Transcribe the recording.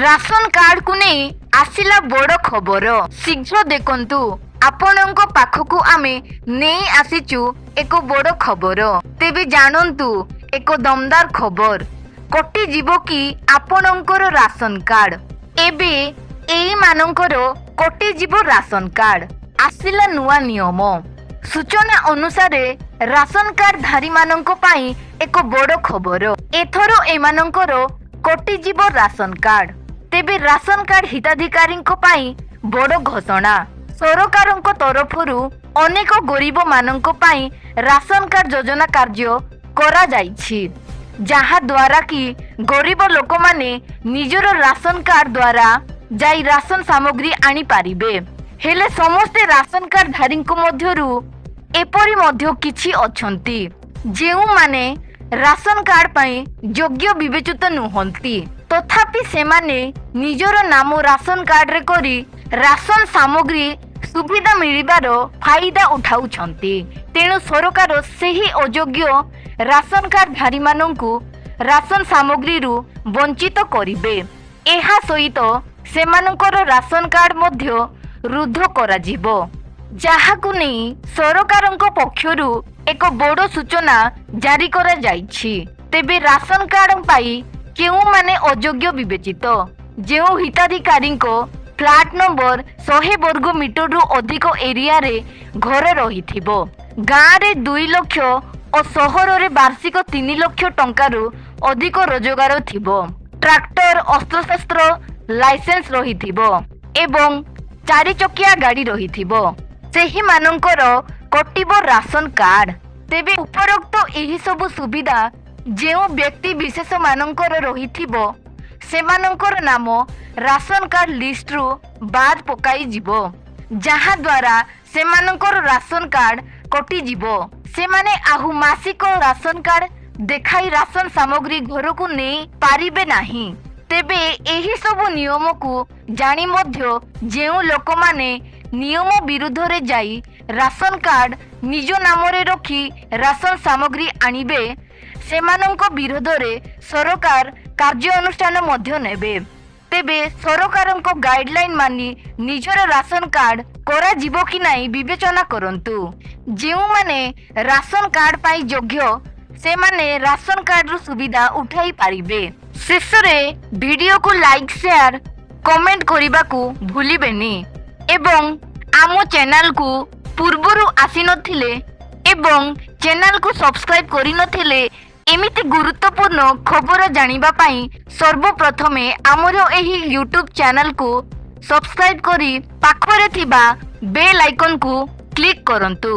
Ration କାର୍ଡକୁ ନେଇ ଆସିଲା ବଡ଼ ଖବର। ଶୀଘ୍ର ଦେଖନ୍ତୁ, ଆପଣଙ୍କ ପାଖକୁ ଆମେ ନେଇ ଆସିଛୁ ଏକ ବଡ଼ ଖବର। ତେବେ ଜାଣନ୍ତୁ ଏକ ଦମଦାର ଖବର। କଟିଯିବ କି ଆପଣଙ୍କର ରାସନ କାର୍ଡ? ଏବେ ଏଇମାନଙ୍କର କଟିଯିବ ରାସନ କାର୍ଡ। ଆସିଲା ନୂଆ ନିୟମ। ସୂଚନା ଅନୁସାରେ, ରାସନ କାର୍ଡ ଧାରୀମାନଙ୍କ ପାଇଁ ଏକ ବଡ଼ ଖବର। ଏଥର ଏମାନଙ୍କର କଟିଯିବ ରାସନ କାର୍ଡ। ତେବେ ରାସନ କାର୍ଡ ହିତାଧିକାରୀଙ୍କ ପାଇଁ ବଡ଼ ଘୋଷଣା। ସରକାରଙ୍କ ତରଫରୁ ଅନେକ ଗରିବମାନଙ୍କ ପାଇଁ ରାସନ କାର୍ଡ ଯୋଜନା କାର୍ଯ୍ୟ କରାଯାଇଛି, ଯାହାଦ୍ୱାରା କି ଗରିବ ଲୋକମାନେ ନିଜର ରାସନ କାର୍ଡ ଦ୍ୱାରା ଯାଇ ରାସନ ସାମଗ୍ରୀ ଆଣିପାରିବେ। ହେଲେ ସମସ୍ତେ ରାସନ କାର୍ଡ ଧାରୀଙ୍କ ମଧ୍ୟରୁ ଏପରି ମଧ୍ୟ କିଛି ଅଛନ୍ତି, ଯେଉଁମାନେ ରାସନ କାର୍ଡ ପାଇଁ ଯୋଗ୍ୟ ବିବେଚିତ ନୁହନ୍ତି। ତଥାପି ସେମାନେ ନିଜର ନାମ ରାସନ କାର୍ଡରେ କରି ରାସନ ସାମଗ୍ରୀ ସୁବିଧା ମିଳିବାର ଫାଇଦା ଉଠାଉଛନ୍ତି। ତେଣୁ ସରକାର ସେହି ଅଯୋଗ୍ୟ ରାସନ କାର୍ଡ ଧାରୀମାନଙ୍କୁ ରାସନ ସାମଗ୍ରୀରୁ ବଞ୍ଚିତ କରିବେ। ଏହା ସହିତ ସେମାନଙ୍କର ରାସନ କାର୍ଡ ମଧ୍ୟ ରଦ୍ଦ କରାଯିବ, ଯାହାକୁ ନେଇ ସରକାରଙ୍କ ପକ୍ଷରୁ ଏକ ବଡ଼ ସୂଚନା ଜାରି କରାଯାଇଛି। ତେବେ ରାସନ କାର୍ଡ ପାଇଁ କେଉଁମାନେ ଅଯୋଗ୍ୟ ବିବେଚିତ? ଯେଉଁ ହିତାଧିକାରୀଙ୍କ ଫ୍ଲାଟ୍ ନମ୍ବର 100 ବର୍ଗ ମିଟରରୁ ଅଧିକ ଏରିଆରେ ଘର ରହିଥିବ, ଗାଁରେ 2 ଲକ୍ଷ ଓ ସହରରେ ବାର୍ଷିକ 3 ଲକ୍ଷ ଟଙ୍କାରୁ ଅଧିକ ରୋଜଗାର ଥିବ, ଟ୍ରାକ୍ଟର, ଅସ୍ତ୍ରଶସ୍ତ୍ର ଲାଇସେନ୍ସ ରହିଥିବ ଏବଂ ଚାରିଚକିଆ ଗାଡ଼ି ରହିଥିବ, ସେହିମାନଙ୍କର କଟିବ ରାସନ କାର୍ଡ। ତେବେ ଉପରୋକ୍ତ ଏହି ସବୁ ସୁବିଧା ଯେଉଁ ବ୍ୟକ୍ତି ବିଶେଷମାନଙ୍କର ରହିଥିବ, ସେମାନଙ୍କର ନାମ ରାସନ କାର୍ଡ ଲିଷ୍ଟରୁ ବାଦ ପକାଇଯିବ, ଯାହାଦ୍ୱାରା ସେମାନଙ୍କର ରାସନ କାର୍ଡ କଟିଯିବ। ସେମାନେ ଆଉ ମାସିକ ରାସନ କାର୍ଡ ଦେଖାଇ ରାସନ ସାମଗ୍ରୀ ଘରକୁ ନେଇ ପାରିବେ ନାହିଁ। ତେବେ ଏହି ସବୁ ନିୟମକୁ ଜାଣି ମଧ୍ୟ ଯେଉଁ ଲୋକମାନେ ନିୟମ ବିରୁଦ୍ଧରେ ଯାଇ ରାସନ କାର୍ଡ ନିଜ ନାମରେ ରଖି ରାସନ ସାମଗ୍ରୀ ଆଣିବେ, ସେମାନଙ୍କ ବିରୋଧରେ ସରକାର କାର୍ଯ୍ୟାନୁଷ୍ଠାନ ମଧ୍ୟ ନେବେ। ତେବେ ସରକାରଙ୍କ ଗାଇଡଲାଇନ ମାନି ନିଜର ରାସନ କାର୍ଡ କରାଯିବ କି ନାହିଁ, ବିବେଚନା କରନ୍ତୁ। ଯେଉଁମାନେ ରାସନ କାର୍ଡ ପାଇଁ ଯୋଗ୍ୟ, ସେମାନେ ରାସନ କାର୍ଡର ସୁବିଧା ଉଠାଇ ପାରିବେ। ଶେଷରେ ଭିଡ଼ିଓକୁ ଲାଇକ୍, ସେୟାର, କମେଣ୍ଟ କରିବାକୁ ଭୁଲିବେନି ଏବଂ ଆମ ଚ୍ୟାନେଲକୁ ପୂର୍ବରୁ ଆସିନଥିଲେ ଏବଂ ଚ୍ୟାନେଲକୁ ସବସ୍କ୍ରାଇବ୍ କରିନଥିଲେ, ଏମିତି ଗୁରୁତ୍ୱପୂର୍ଣ୍ଣ ଖବର ଜାଣିବା ପାଇଁ ସର୍ବପ୍ରଥମେ ଆମର ଏହି ୟୁଟ୍ୟୁବ୍ ଚ୍ୟାନେଲକୁ ସବସ୍କ୍ରାଇବ୍ କରି ପାଖରେ ଥିବା ବେଲ୍ ଆଇକନ୍କୁ କ୍ଲିକ୍ କରନ୍ତୁ।